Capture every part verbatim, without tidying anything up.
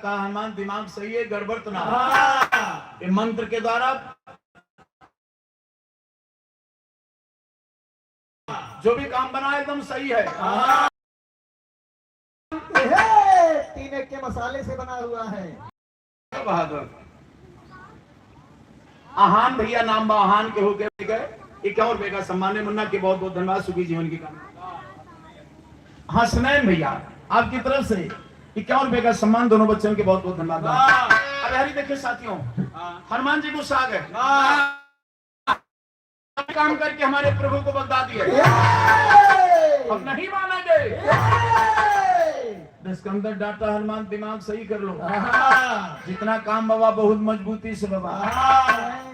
का हनुमान दिमाग सही है, गड़बड़ तो ना हो। हाँ। ये मंत्र के द्वारा जो भी काम बना एकदम सही है। हाँ। ये तीन एक के मसाले से बना हुआ है। बहादुर। आहान भैया नाम बा, आहान के होके गए इक्यावन रुपए का सम्मान है। मुन्ना के बहुत बहुत धन्यवाद, सुखी जीवन की कामना। हसनैन भैया, आपकी तरफ से इक्यावन रुपए का सम्मान, दोनों बच्चन के बहुत बहुत धन्यवाद। वाह। अब हरी देखिए साथियों, हाँ। हनुमान जी गुस्सा आ गए। वाह। काम करके हमारे प्रभु को बगदा दिए। ये! अब नहीं मानेंगे। ये! दस के अंदर डाटा हनुमान, दिमाग सही कर लो। हाँ। जितना काम बाबा बहुत मजबूती से बाबा। हाँ।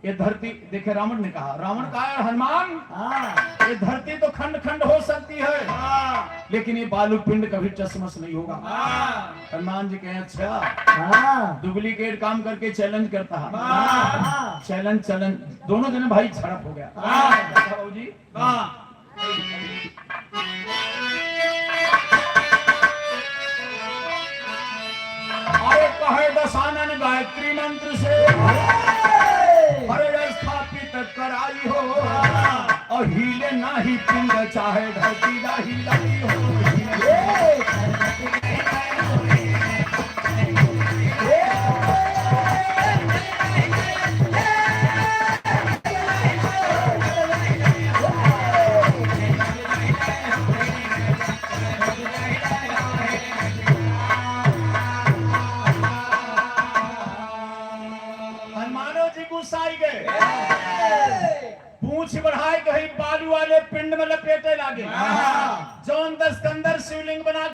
ये धरती, देखे रावण ने कहा, रावण कहा, "हनुमान, हाँ। ये धरती तो खंड खंड हो सकती है, हाँ। लेकिन ये बालू पिंड कभी टसमस नहीं होगा।" हाँ। हनुमान जी कहे, "अच्छा।" हाँ। डुप्लीकेट काम करके चैलेंज करता है। हाँ। चैलेंज, चैलेंज, दोनों जने भाई झड़प हो गया। हाँ। अच्छा बाबूजी। हाँ। अरे कहे दशानन गायत्री मंत्र से, अरे स्थापित कराई हो, और हिले नाही पिंड चाहे धरती ना हिलाई हो। हनुमानो जी गुस्साई गए। पूछ बढ़ाए कहीं बालू वाले पिंड में लपेटे लागे। हाँ। जौन दस के अंदर शिवलिंग बना